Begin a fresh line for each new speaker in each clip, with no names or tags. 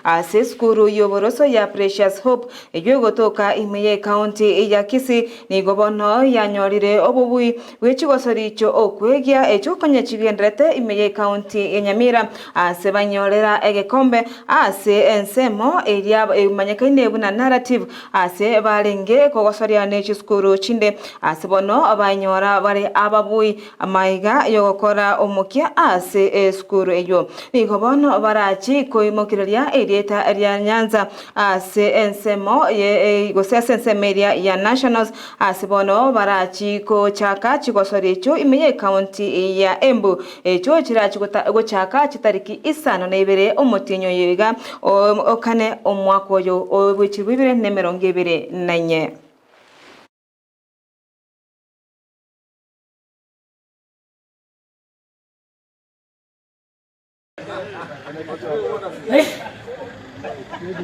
Ase esukuru y'oboroso ya Precious Hope eyio egotoka ime y'ecounty ya Kisii nigo bono yanyorire obobui bwe chigosori chi'okwegia echio konya chigenderete ime y'ecounty ya Nyamira ase banyorera egekombe ase ensemo eria emanyekaine buna narrative ase barenge kogosoria ne chisukuru chinde ase bono banyora bare ababui Amaiga y'ogokora omokia ase esukuru eyio. Nigo bono barachi koimokereria erieta ria Nyanza ase ensemo ye gose ase ensemo eria ya Nationals ase bono barachi gochaka chigosori echio ime y'ecounty ya Embu echio chirachi gochaka chitariki isano na ibere omotienyi oyo iga o kane omwaka oyo o bwe chilifu ibere na emerongo ebere na inye.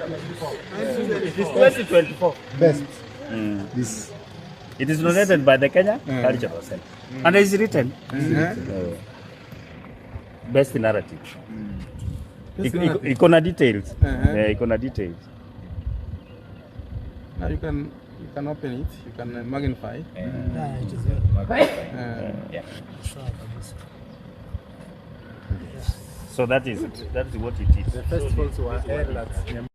It is 2024.
Best. This.
It is nominated by the Kenya Cultural Center. And it's written. Best narrative.
Best
Iko- iko-
narrative.
Iko na details.
Uh-huh.
Eh, iko na details.
Now you can you can open it, you can magnify.
Yeah, it is well.
Uh,
Yeah.
Sawa kabisa.
So that is that is what it is.
the festivals were held at Nyam-